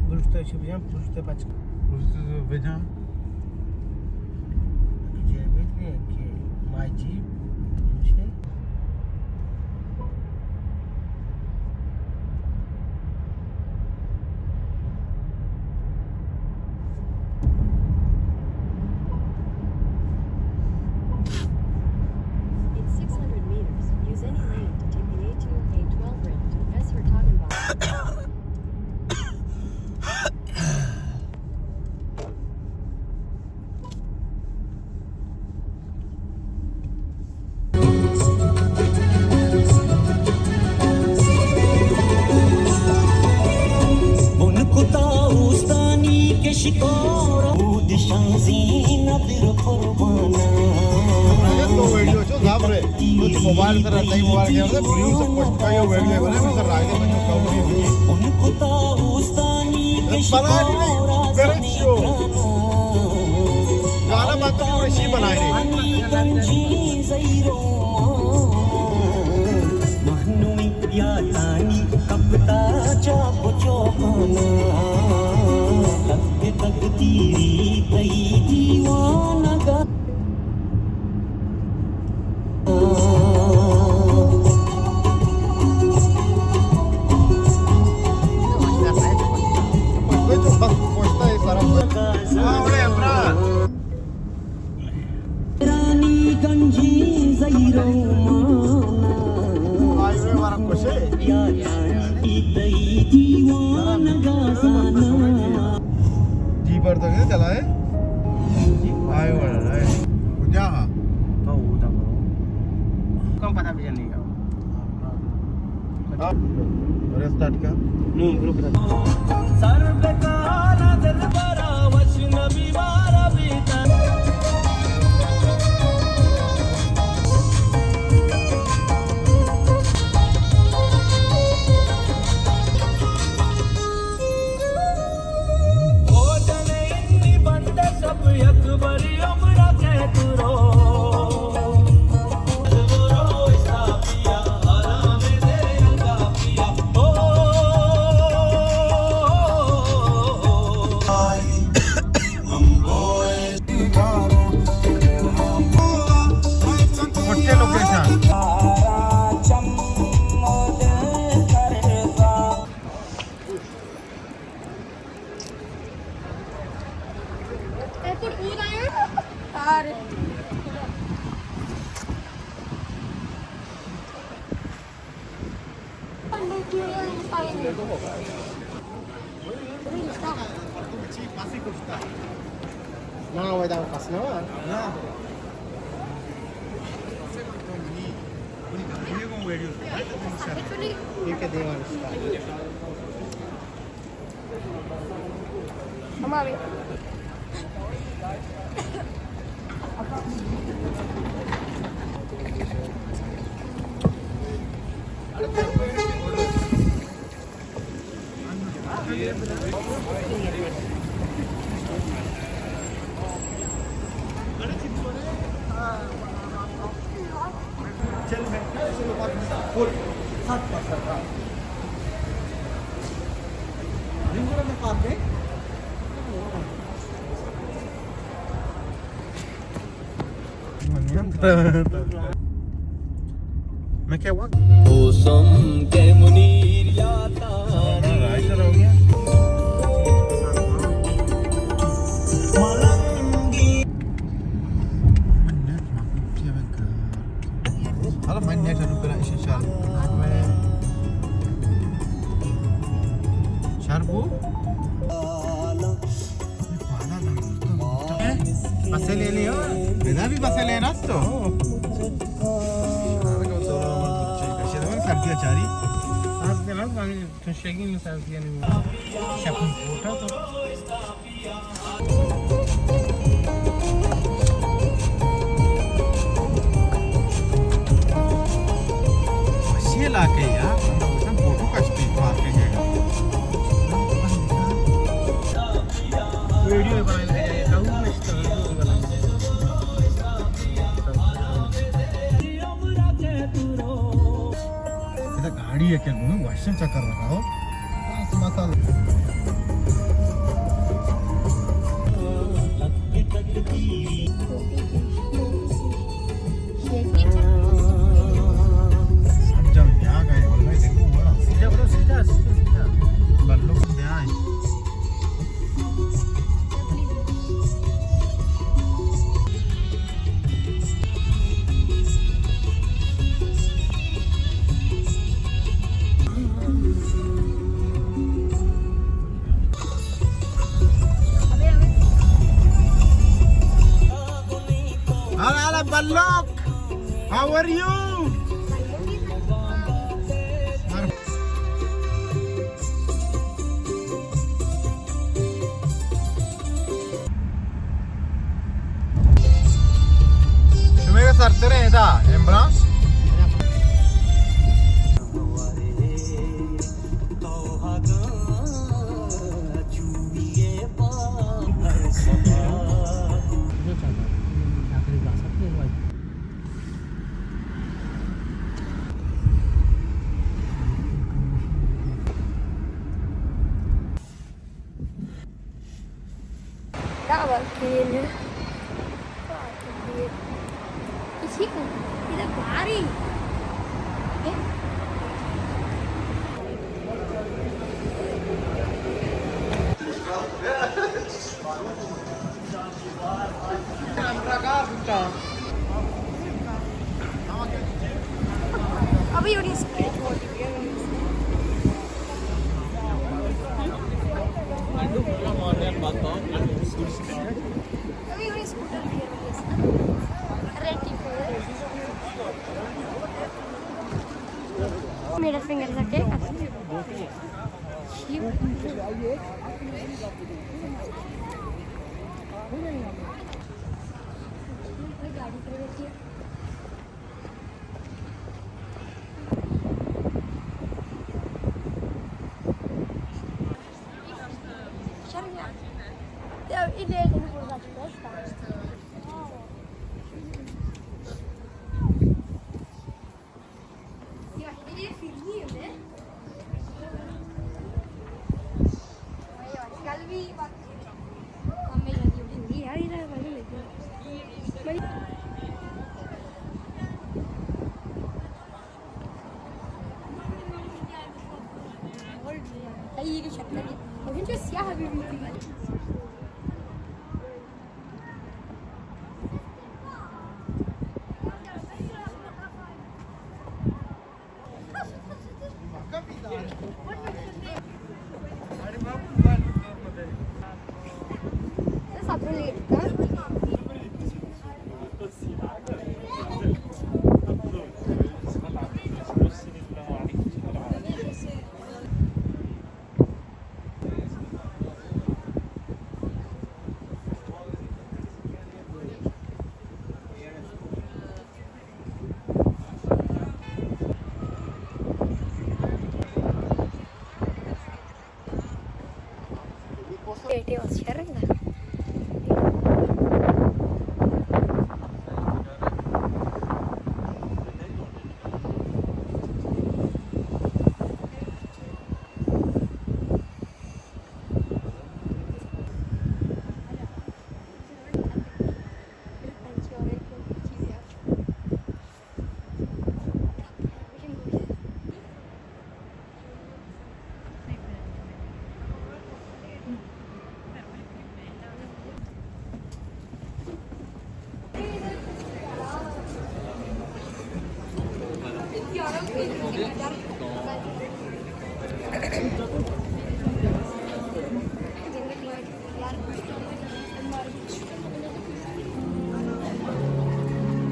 بلوٹوتھ چی بجان، Bluetooth pitch. Bluetooth بجان۔ کہ جیب میں کہ مائی جیب۔ In six hundred meters, use any lane to take the A two, A twelve ramp to West Hertogenbosch. بن کتا اوستانی کہ شکور، اود شان زینت رو قربانا۔ تو ویڈیو چو دھاب رہے، تو موبائل سر، نئی موبائل کے اندر بلیو سب کچھ کا یہ ویڈیو بنے، میں سر راجے میں جو کاؤنٹری ہوئی۔ بن کتا اوستانی کہ بنا نہیں، شکور کرنٹ شو۔ گانا بات تو پورے شی بنائے رہے۔ زہیرو ماں، مہنویں یاتانی کپتا چاپ چوکانا، لگ تقدیری تئی دیوانگا۔ رانی گنجی زہیرو مانا۔ ہائی وے مارا خوشے۔ یاتانی تئی دیوانگا زانا۔ جی پر تو کیا چلا ہے؟ آئے والا ہے۔ کجا ہاں؟ تو ہوتا کرو۔ کم پتا بھی نہیں گا۔ ریسٹارٹ کر۔ نو، رک، رک۔ سر بکار دلبرا وش نبی مارا بیتا۔ نہ، وہ ادھر پاس نہ ہوا۔ نہ۔ یہ کہ دیوان اس کا۔ ہمارے۔ میں کیا ہوا؟ موسم کے منیر یا تاری۔ حالا من نیٹ رو برا ایشی شال۔ شربو؟ پسے لینے ہو؟ بدا بھی پسے لینا تو۔ سردی چاری۔ سردی چاری۔ شپن کوٹا تو۔ علاقے یا فوٹو کشتے پارکنگ ہے۔ ویڈیو بنائے لگے، گاڑی ہے کہ گھومے، واشنگ چکر لگاؤ۔ بس مطلب۔ سب جم جا گئے، واللہ دیکھو، ہو رہا۔ سیدھا بولو، سیدھا، سیدھا، سیدھا۔ بلو کو دے آئے۔ Hello, hello, Balluk. How are you? شمئے سرتریں ادا Imran. Bravo, Achille. Che schifo. Che da fare? Eh? Vabbè, io rischio. Io rischio. Middle finger sa che?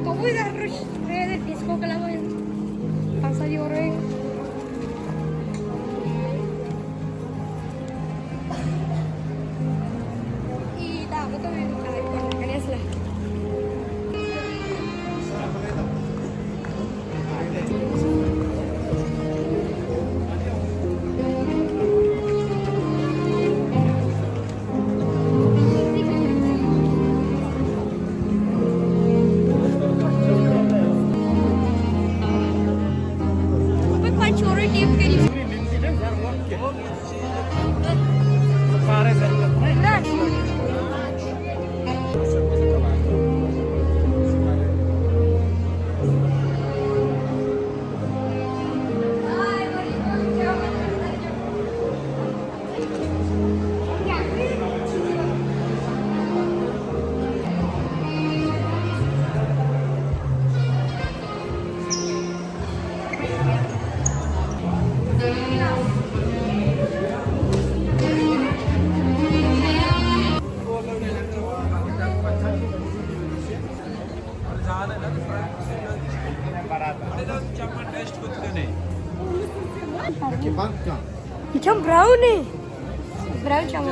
تو وی در روش ریدے ڈسکو کلب ءَ پانسدی اورو. اے دا تو وی کنی اصلا. چم براؤن ہے۔ براؤن چم۔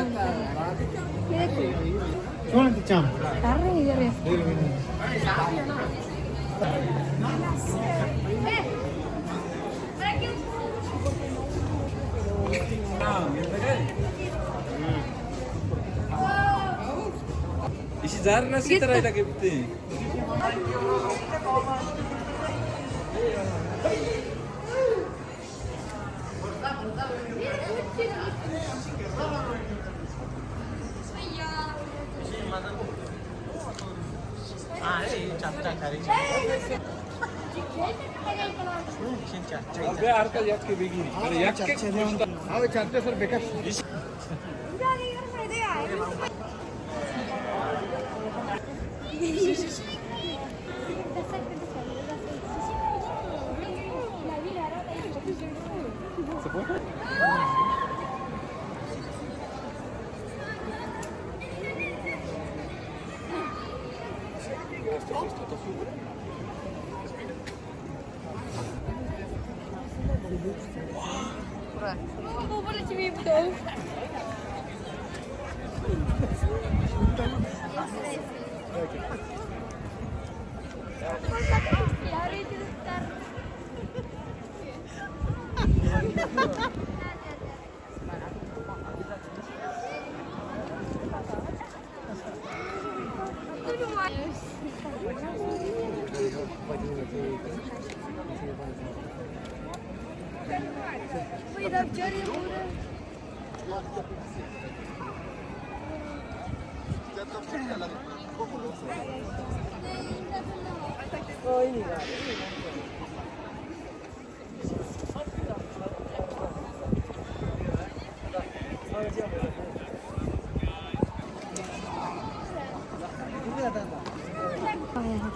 چون انت چم؟ کر رہے ہیں، یہ رہے۔ ایشی زر رسی ترا ادا گپتے۔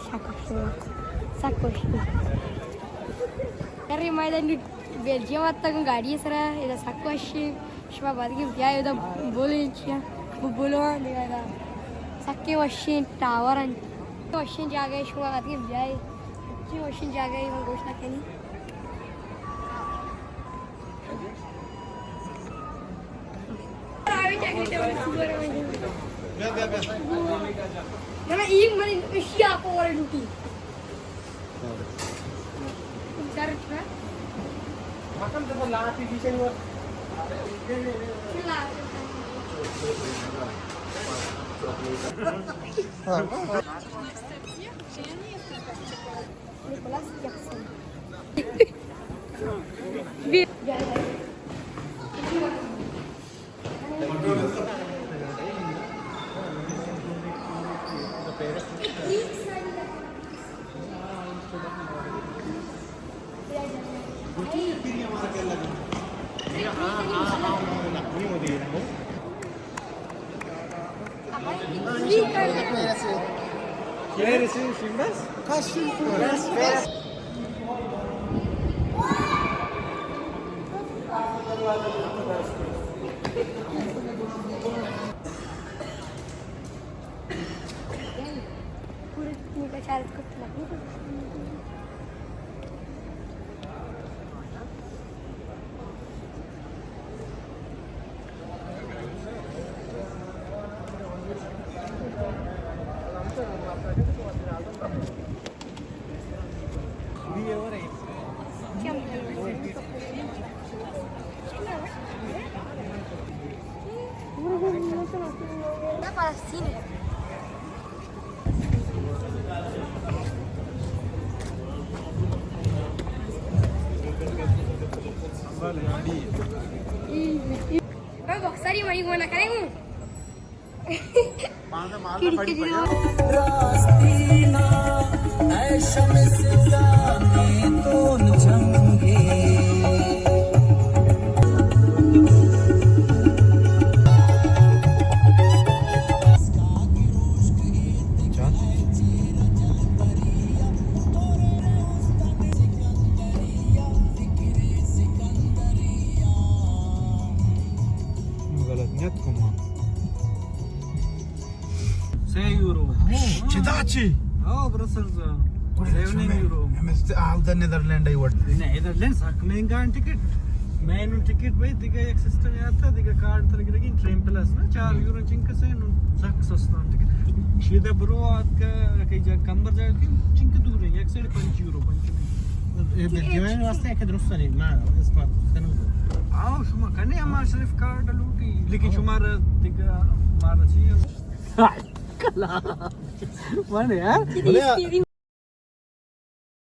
سک وش۔ سک وش۔ ارے ما ادا نو بیلجیم آتکگوں گاڑی سرا، ادا سک وش۔ شما بعد کہ بیائے ادا بولے چیا، بولو دیگا ادا۔ سکے وشیں ٹاور انت۔ وشیں جاگہ شما بعد کہ بیائے۔ چی وشیں جاگہ من گوش نہ کنی۔ من ایم من اشیا کو ور لوٹی۔ بابا، ساری منی گونا کرے ہوں۔ کڑی کڑی رو۔ راستی نا، اے شمس زانے تون چنگے۔ غلط نیت کما۔ سئے یورو۔ چدا چی؟ ہاں، برسلز۔ Seven euro. ہمیں حال دا نیدرلینڈ ای وڑ۔ نیدرلینڈ سک مہنگا ٹکٹ۔ میں نوں ٹکٹ بھائی دگہ یک سسٹم یات تھا، دگہ کارڈ تر گرگی ٹرین پلس نا، چار یورو چنکسے نوں سک سستا ٹکٹ۔ شیدا برو آتکا کئی جا کمبر جا کی چنک دور ہے، یک سائیڈ پنچ یورو، پنچ یورو۔ اے بلجیم واسطے کہ درست نہیں، ما اس پر کنوں۔ آؤ شما کنے ہما صرف کارڈ لوٹی، لیکن شمارا دگہ مارا چاہیے۔ کلا۔ من یار۔ بلے